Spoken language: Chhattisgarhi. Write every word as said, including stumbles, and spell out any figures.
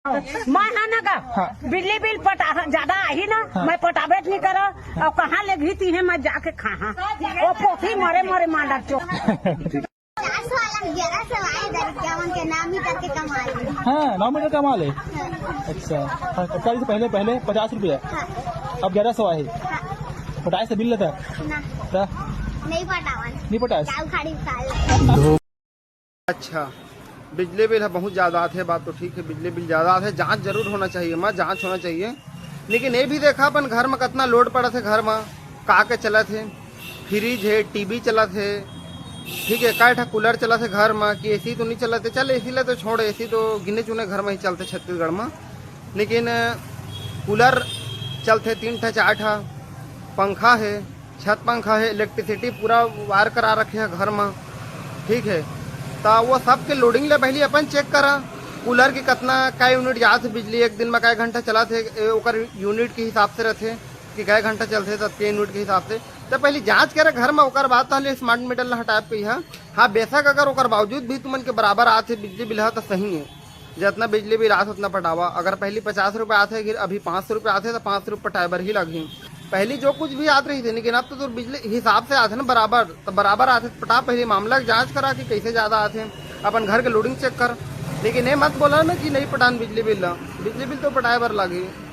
मैं हा ना गा, हाँ। बिजली बिल पटा, ज्यादा आही ना, हाँ। मैं पटाबेच नहीं करा। और कहाँ ले घी ती है, मैं जाके खाहा। वो पोथी मरे मरे मांडा चो। चार सौ वाला ग्यारह सौ आए, दरिद्र मन के नौ मीटर के कमाल है। हाँ, नौ मीटर कमाल है। हाँ। अच्छा, हाँ, पचास से पहले, पहले पचास रुपया, हाँ। अब ग्यारह सौ आए। हाँ। पटाए से बिल लेता? ना। ता? नहीं पटावन। नहीं पटाए? क्या उखाड़ी उखाड़ ले। अच्छा, बिजली बिल ह बहुत ज्यादा आथे, बात तो ठीक है, बिजली बिल ज्यादा आथे, जांच जरूर होना चाहिए, मैं जांच होना चाहिए। लेकिन ये भी देखा अपन घर में कितना लोड पड़त है, घर में का के चलत है, फ्रिज है, टीवी चलत है, ठीक है, कई ठा कूलर चलत है घर में, कि एसी तो नहीं चलत है। चल, एसी ला तो छोड़, एसी तो गिने चुने घर में ही चलते छत्तीसगढ़ में, लेकिन कूलर चलते तीन ठा चार ठा, पंखा है, छत पंखा है, इलेक्ट्रिसिटी पूरा वायर करा रखे है घर में, ठीक है। तो वो सब के लोडिंग ले पहले अपन चेक करा, कूलर के कितना, कै यूनिट जात है बिजली, एक दिन में कै घंटा चलत है, ए, ओकर यूनिट के हिसाब से रहते कि कै घंटा चलते, तो के यूनिट के हिसाब से। तो पहले जांच करे घर में, ओकर बाद ताहले स्मार्ट मीटर ला हटाए कहिया। हाँ, बेशक अगर ओकर बावजूद भी तुमन के बराबर आत है बिजली बिल ह, तो सही है, जितना बिजली बिल आत उतना पटावा। अगर पहली पचास रुपये आत है, फिर अभी पाँच सौ रुपये आत है, तो पाँच सौ रुपये पटाए बर ही लगही। पहली जो कुछ भी आत रही थी, लेकिन अब तो तोर बिजली हिसाब से आत है ना बराबर, तो बराबर आत है तो पटा। पहले मामला के जांच करा कि कैसे ज्यादा आत है, अपन घर के लोडिंग चेक कर। लेकिन ये मत बोला ना कि नहीं पटान बिजली बिल ला, बिजली बिल तो पटाए बर लगही।